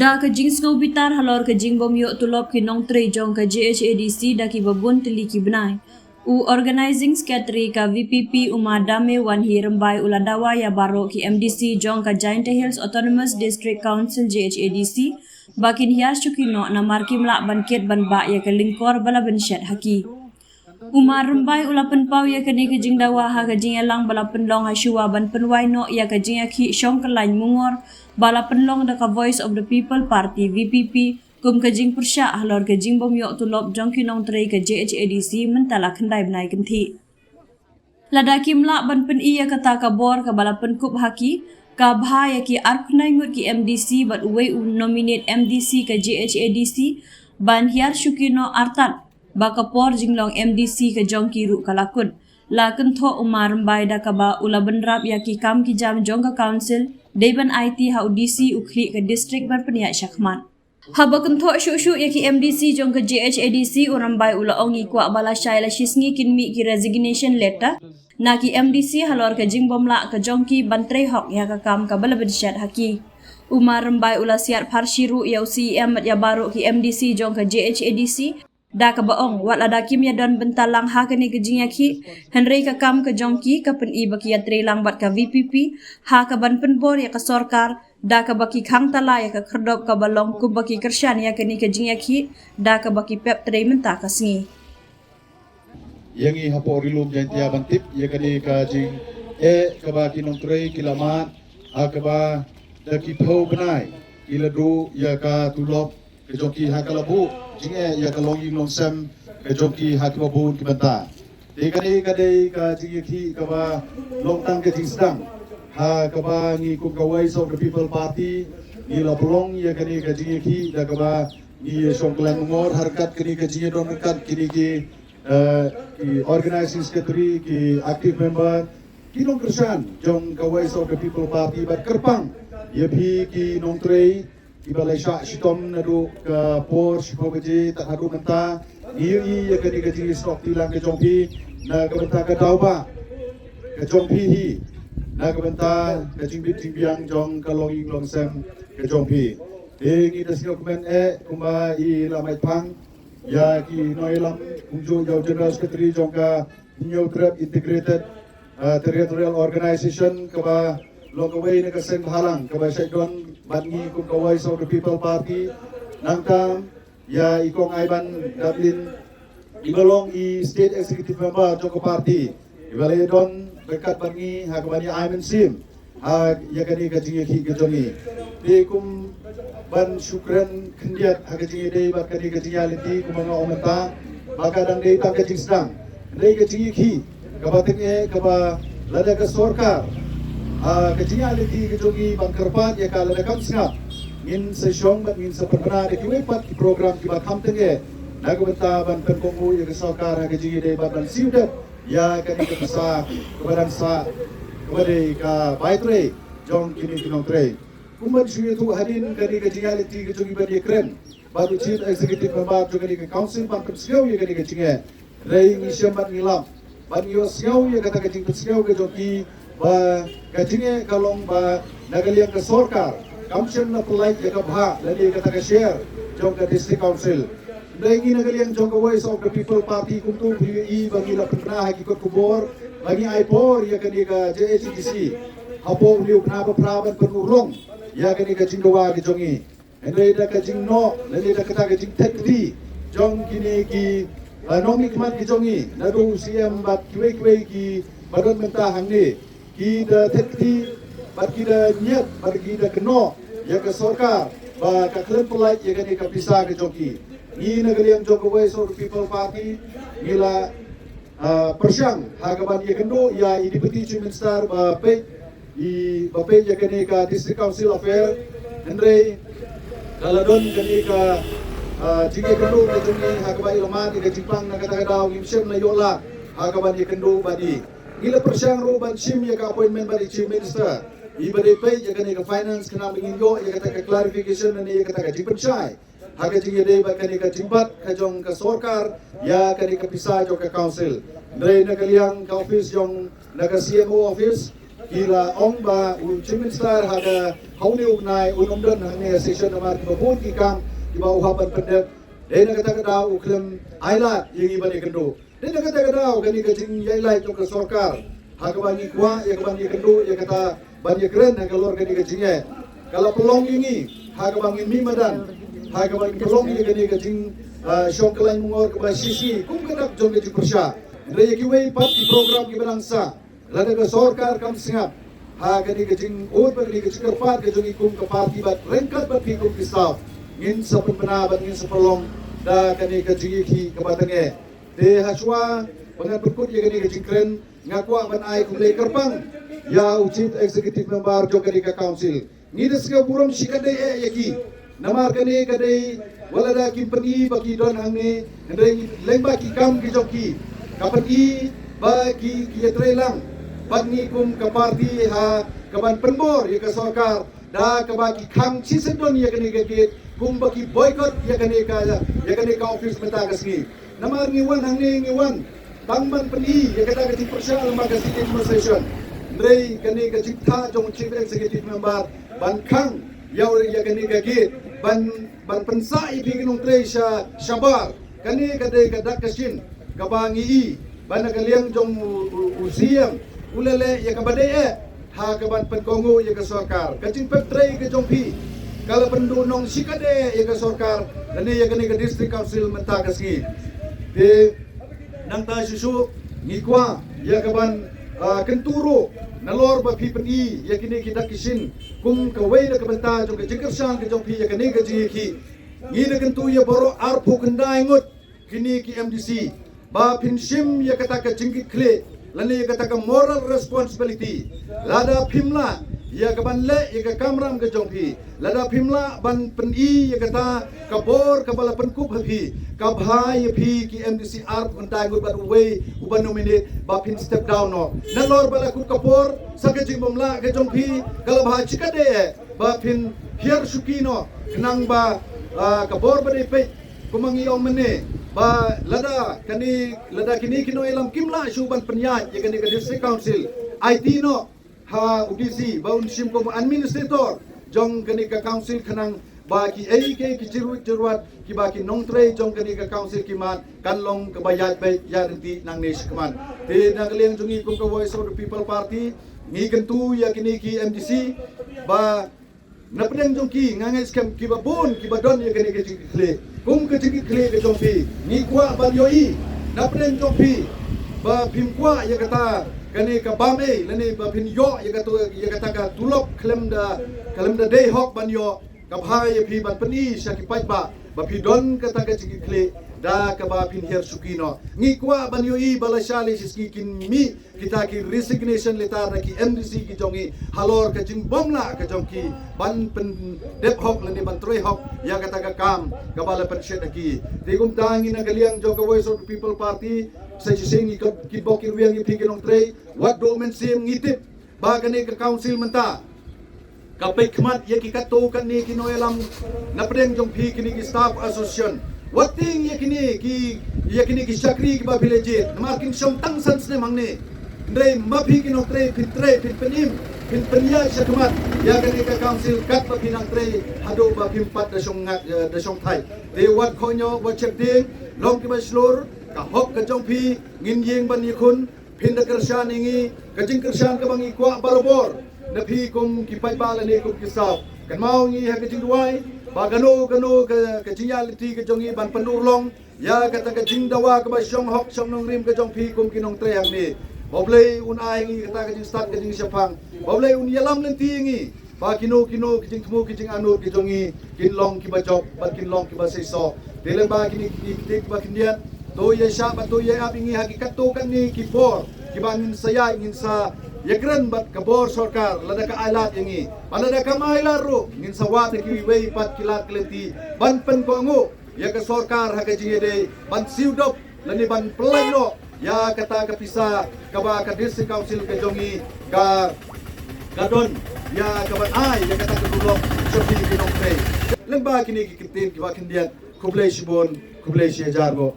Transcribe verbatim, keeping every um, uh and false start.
Da ka jingsngewbitar halor ka jingbym ïoh tulop ki nongtrei jong ka J H A D C da kiba bun tylli ki bnai, u Organising Secretary ka V P P u Ma Damewanhi Rymbai u la dawa ïa baroh ki M D C jong ka Jaintia Hills Autonomous District Council, J H A D C, ba kin hiar shuki noh namar kim lah ban kit ban bah ïa ka lyngkor ba la bynshet ha ki. U Ma Rymbai u la pynpaw ïa kane ka jingdawa ha ka jingïalang ba la pynlong ha shuwa ban pynwai noh ïa ka jingïakhih shong kyllain mungor ba la pynlong da ka Voice of the People Party, V P P, kum ka jingpyrshah halor ka jingbym ïoh tulop jong ki nongtrei ka J H A D C mynta la khyndai bnai kynthih. Lada kim lah ban pyni ïa kata ka bor kaba la pynkup ha ki, ka bha ïa ki arphew khyndai ngut ki M D C bad uwei u nominate M D C ka J H A D C ban hiar shuki noh artat ba ka por jinglong M D C ka jong ki ruh ka la kut. La kynthoh u Ma Rymbai da kaba u la bynrap ïa ki kam ki jam jong ka council, dei ban aiti ha u D C u khlieh ka district ban pynïaid shakhmat. Haba kynthoh shuh shuh ïa ki M D C jong ka J H A D C, u Rymbai u la ong ngi kwah ba lashai la shisngi kin mih ki resignation letter na ki M D C halor ka jingbym lah ka jong ki ban trei hok ïa ka kam kaba la bynshet ha ki. U Ma Rymbai u la siat pharshi ruh ïa u C E M bad ïa baroh ki M D C jong ka J H A D C, da kaba ong wat lada kim ïadon bynta lang ha kane ka jingïakhih, hynrei ka kam ka jong ki ka pyni ba ki ïatrei lang bad ka V P P ha kaban pynbor ïa ka sorkar, da kaba ki khang tala ïa ka khyrdop kaba long kumba ki kyrshan ïa kane ka jingïakhih, da kaba ki pep trei mynta ka sngi. Ïa ngi hapoh Ri Lum Jaintia ban tip ïa kane ka jingeh kaba ki nongtrei ki la mad, ha kaba da ki phew bnai ki la duh ïa ka tulop ka jong ki, ha ka la buh jingeh ïa ka longïing longsem ka jong ki ha kiba bun ki bynta. Te kane ka dei ka jingïakhih kaba long tang ka jingsdang ha kaba ngi kum ka Voice of the People Party ngi la pynlong ïa kane ka jingïakhih da kaba ngi ïa shong kyllain mungor ha ryngkat kane ka jingïadon ryngkat kine ki, eh, ki organising secretary, ki active member, ki nongkyrshan jong ka Voice of the People Party bad kyrpang ïa phi ki nongtrei kiba la shah shitom naduh ka por shiphew baje tad haduh mynta. Ngi ïohi ïa kane ka jingïasnoh kti lang ka jong phi na ka bynta ka daw ba ka jong phi hi, na ka bynta ka jingbit jingbiang jong ka longïing longsem ka jong phi. Te ngi da sngewkmen eh kumba i la mait phang ïa ki nongïalam kumjuh ïa u General Secretary jong ka Hynñiewtrep Integrated, uh, Territorial Organization kaba long kawei na ka seng bhalang kaba shait don bad ngi kum ka Voice of the People Party. Nangta ïa i Kong Ivan Daplin iba long i State Executive Member jong ka party, iba la ïadon ryngkat bad ngi ha kaba ngi ai mynsiem ha ïa kane ka jingïakhih ka jong ngi. Te kum ban shu kren khyndiat ha ka jingïadei bad kane ka jingïaleit kumba nga ong mynta ba ka dang dei tang ka jingsdang, dei ka jingïakhih kaba tyngeh kaba lada ka sorkar, ah, ka jingïaleit ka jong ngi ban kyrpad ïa ka lada kam sngap, ngin sa shong bad ngin sa pynbna da kiwei pat ki program kiba kham tyngeh na ka bynta ban pynkohnguh ïa ka sorkar ha ka jingïadei bad ban siew dep ïa kane ka pisa kaba dang sah kaba dei ka bai trei jong kine ki nongtrei. Kumba shu ïathuh hadien, kane ka jingïaleit ka jong ngi ban ïakren bad u Chief Executive Member jong kane ka council ban pynsngew ïa kane ka jingeh. Hynrei ngi shem bad ngi lap bad ngi ïohsngew ïa kata ka jingpynsngew ka jong ki ba ka jingeh ka long ba na ka liang ka sorkar kam shym la pynlait ïa ka bhah lane kata ka share jong ka District Council. Hynrei ngi na ka liang jong ka Voice of the People Party kumtu phi ïohi ba ngi la pynbna ha ki kot khubor ba ngi ai por ïa kane ka J H A D C hapoh une u bnai ba phra ban pynurlong ïa kane ka jingdawa ka jong ngi. Hynrei da ka jingnoh lane da kata ka jingthet kti jong kine ki, uh, nongmihkhmat ki jong ngi naduh u C M bad kiwei kiwei kiba don mynta hangne, ki da thet kti bad ki da ñiad bad ki da kynnoh ïa ka sorkar ba ka khlem pynlait ïa kane ka pisa ka jong ki. Ngi na ka liang jong ka Voice of the People Party ngi la, ah, pyrshang ha kaban ïakynduh ïa i Deputy Chief Minister ba peit, i ba peit ïa kane ka District Council Affair. Hynrei ka la don kane ka, ah, jingïakynduh ka jong ngi ha kaba i la mad ïa ka jingpang, na kata ka daw ngim shym la ïoh lad ha kaban ïakynduh bad i. Ngi la pyrshang ruh ban shim ïa ka appointment bad i Chief Minister iba dei peit ïa kane ka finance khnang ba ngin ïoh ïa kata ka clarification lane ïa kata ka jingpynshai ha ka jingïadei bad kane ka jingbat ka jong ka sorkar ïa kane ka pisa jong ka council. Hynrei na ka liang ka office jong, na ka C M O office, Ki la ong ba u Chief Minister ha ka ha une u bnai un ym don hangne ha session namar kiba bun ki kam kiba u hap ban pyndep. Dei na kata ka daw u khlem ai lad ïa ngi ban ïakynduh. Dei na kata ka daw kane ka jingïaid lait jong ka sorkar ha kaba ngi kwah ïa ka ban ïakynduh ïa kata ban ïakren halor kane ka jingeh ka la pynlong ïa ngi ha kaba ngin mih madan, ha kaba ngin pynlong ïa kane ka jing ah, shong ka lain mungor kaba shisha kum ka dak jong ka jingpyrshah. Hynrei ïa kiwei pat ki program kiba dang sah, lada ka sorkar kam sngap ha kane ka jingud bad kane ka jingkyrpad ka jong ngi kum ka party bad ryngkat bad phi kum ki staff, ngin sa pynbna bad ngin sa pynlong da kane ka jingïakhih kaba tang eh. Te ha shuwa ba ngan pynkut ïa kane ka jingkren, nga kwah ban ai khublei kyrpang ïa u Chief Executive Member jong kane ka council. Ngi da sngewburom shikatdei eh ïa ki. Namar kane ka dei wat lada kim pyni ba ki don hangne, hynrei lyngba ki kam ki jong ki, ka pyni ba ki ki ïatrei lang bad ngi kum ka party ha kaban pynbor ïa ka sorkar da kaba ki khang shisien don ïa kane ka gate, kumba ki boycott ïa kane ka ïa kane ka office mynta ka sngi. Namar ngi wan hangne ngi wan tang ban pyni ïa kata ka jingpyrshah lyngba ka sitting demonstration. Hynrei kane ka jingthoh jong u Chief Executive Member ban khang ïa u ïa kane ka gate ban ban pynsah ïa phi ki nongtrei sha shabar. Kane ka dei ka dak ka shin kaba ngi i ba na ka liang jong u, u, u C M u la leh ïa kaba dei eh ha kaban pynkohnguh ïa ka sorkar. Ka jingpep trei ka jong phi ka la pynduhnong shikatdei ïa ka sorkar lane ïa kane ka district council mynta ka sngi. Te nangta shuh shuh ngi kwah ïa kaban ah, kyntu ruh nalor ba phi pyni ïa kine ki dak ki shin kum kawei na ka bynta jong ka jingkyrshan ka jong phi ïa kane ka jingïakhih. Ngi da kyntu ïa baroh arphew khyndai ngut kine ki M D C ba phin shim ïa kata ka jingkitkhlieh lane ïa kata ka moral responsibility. Lada phim lah ïa kaban leh ïa ka kamram ka jong phi, lada phim lah ban pyni ïa kata ka bor kaba la pynkup ha phi, ka bha ïa phi ki M D C arphew khyndai ngut bad uwei uba nominate ba phin step down noh. Nalor ba la kup ka por sa ka jingbymlah ka jong phi, ka la bha shikatdei eh ba phin hiar shuki noh khnang ba ah, ka bor ba dei peit. Kumba ngi ong mynne ba lada kane lada kine ki nongïalam kim lah shuh ban pynïaid ïa kane ka district council, aiti noh ha u D C ba un shim kum administrator jong kane ka council khnang ba kiei kiei ki jyrwit jyrwat kiba ki nongtrei jong kane ka council ki mad kan long kaba ïaid beit ïaid ryntih nangne shakhmat. Te na ka liang jong ngi kum ka Voice of the People Party ngi kyntu ïa kine ki M D C ba na pdeng jong ki nga ngeit skhem kiba bun kiba don ïa kane ka jingkitkhlieh. Kum ka jingkitkhlieh ka jong phi ngi kwah ban ïohi na pdeng jong phi ba phim kwah ïa kata kane ka bam ei lane ba phin ïoh ïa kata ïa kata ka tulop khlem da khlem da dei hok ban ïoh. Ka bha ïa phi ban pyni sha ki paidbah ba phi don kata ka jingkitkhlieh da kaba phin hiar shuki noh. Ngi kwah ban ïohi ba la shah lei shi sngi kin mih kita ki resignation letter na ki M D C ki jong ngi halor ka jingbymlah ka jong ki ban pyndep hok lane ban trei hok ïa kata ka kam kaba la pynshet ha ki. Te kumta ngi na ka liang jong ka Voice of the People Party sa shisien ngi kit bok kit wiang ïa phi ki nongtrei, wat duh mynsiem, ngi tip ba kane ka council mynta ka peit khmat ïa ki katto katne ki nongïalam na pdeng jong phi kine ki staff association. Wat tieng ïa kine ki ïa kine ki shakri kiba phi la jied namar kin shong tang san snem hangne. Hynrei ma phi ki nongtrei phin trei phin pynim phin pynïaid shakhmat ïa kane ka council katba phi nang trei haduh ba phim pat da shong nga- eh, da shong thait. Te wat khohñiuh wat sheptieng, long kiba shlur, ka hok ka jong phi ngin ïeng ban ïakhun. Phin da kyrshan ïa ngi, ka jingkyrshan kaba ngi kwah barabor na phi kum ki paidbah lane kum ki staff. Kynmaw ngi ha ka jingduwai ba kano kano ka ka jingïaid lynti ka jong ngi ban pynurlong ïa kata ka jingdawa kaba shong hok shong nongrim ka jong phi kum ki nongtrei hangne. Ba U Blei un ai ngi kata ka jingstad ka jingshemphang. Ba U Blei un ïalam lynti ïa ngi. Ba kino kino ki jingthmu ki jingangnud ki jong ngi kin long kiba jop bad kin long kiba seisoh. Te lyngba kine ki ktien kiba khyndiat, to ïa shah bad to ïa ap ïa ngi ha ki katto katne ki por kiba ngin sa ïaid ngin sa ïakren bad ka bor sorkar lada ka ai lad ïa ngi. Bad lada kam ai lad ruh ngin sa wad da kiwei pat ki lad ki lynti ban pynkohnguh ïa ka sorkar ha ka jingïadei ban siew dop lane ban pynlait noh ïa kata ka pisa kaba ka District Council ka jong ngi ka ka don ïa kaban ai ïa kata ka tulop sha phi ki nongtrei. Lyngba kine ki ktien kiba khyndiat, khublei shibun, khublei shihajar nguh.